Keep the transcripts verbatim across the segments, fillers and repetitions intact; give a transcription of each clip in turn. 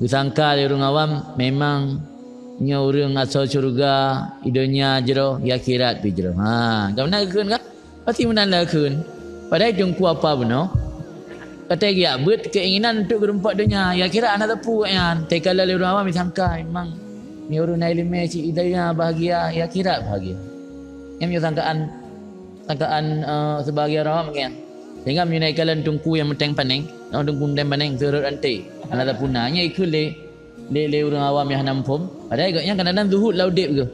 Geusangka lé ureuëng awam, memang nyoe ureuëng asoe syeuruga, i donya jroh, i akhirat pih jroh. Ha, ka meunan geukheun kan? Pasti meunan lagée kheun. Padahai teungku apa bunoe? Katai geujak beuet keinginan untuk geurumpok donya, i akhirat hana teupeu nyan. Teuka lé ureuëng awam disangka, memang nyoe ureuëng na iéleumé cit, i donya bahagia, i akhirat bahagia. Nyan meunyoe sangkaan, sangkaan, eh, sebahagian ureuëng awam nyan. Sehingga meunyoe na ikalon teungku nyang meuténg paneng, oh, teungku meuténg paneng, seureut ranté, hana teupeu na, nyan ikheun lé, lé, lé ureuëng awam nyang hana muphom. Padahai gobnyan kadang-kadang zuhud lam udeb geuh.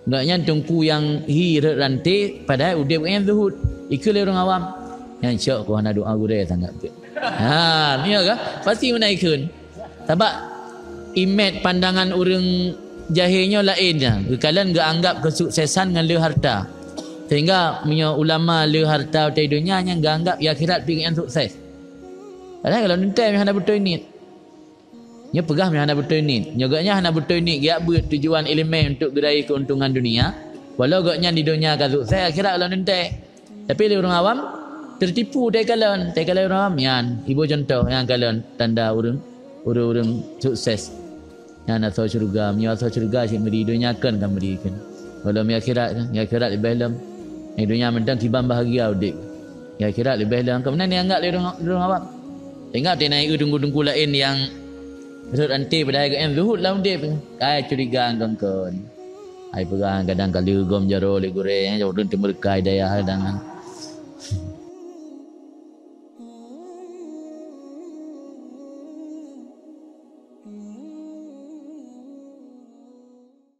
Gobnyan teungku nyang hi rhot ranté, padahai udeb gobnyan zuhud. Ikheun lé ureuëng awam, "Nyan syok keuh hana doa gurée sangat." Ha, meunyoe ka? Pasti meunan ikheun. Sabab imet pandangan ureuëng jahé nyoe laén nyan. Geukalon geuanggab keusuksesan ngon le harta. Sehingga meunyoe ulama le harta watée donya nyan geuanggab i akhirat pih gobnyan sukses. Padahai kalau neuntée hana beutôi niet. Nyoe peugah meuhana beutôi niet. Nyoe gobnyan hana beutôi niet geujak beuet tujuan iéleumé untuk geurayeuk keuntungan dunia. Walau gobnyan di donya ka sukses, akhirat lom teuntée. Tapi lé ureuëng awam teutipu teukalon, teukalon ureuëng awam nyan. Iboh contoh nyang kalon tanda ureuëng, ureuëng-ureuëng sukses. Nyan asoe syeuruga, meunyoe asoe syeuruga cit meuri, donya kon ka meuri kon. Walau mi akhirat, mi akhirat leubeh lom. Nyang donya mantong kiban bahagia udeb. Mi akhirat leubeh lom. Keumanaan nyang anggap lé ureuëng, ureuëng awam. Sehingga teunaik teungku-teungku laén nyang rhot ranté padahai gobnyan zuhud lam udeb. Kai curiga ngon kon. Ai peugah kadang ka leueh gom jaroe lé gurée, ureuëng teumeureukai dayah kadang.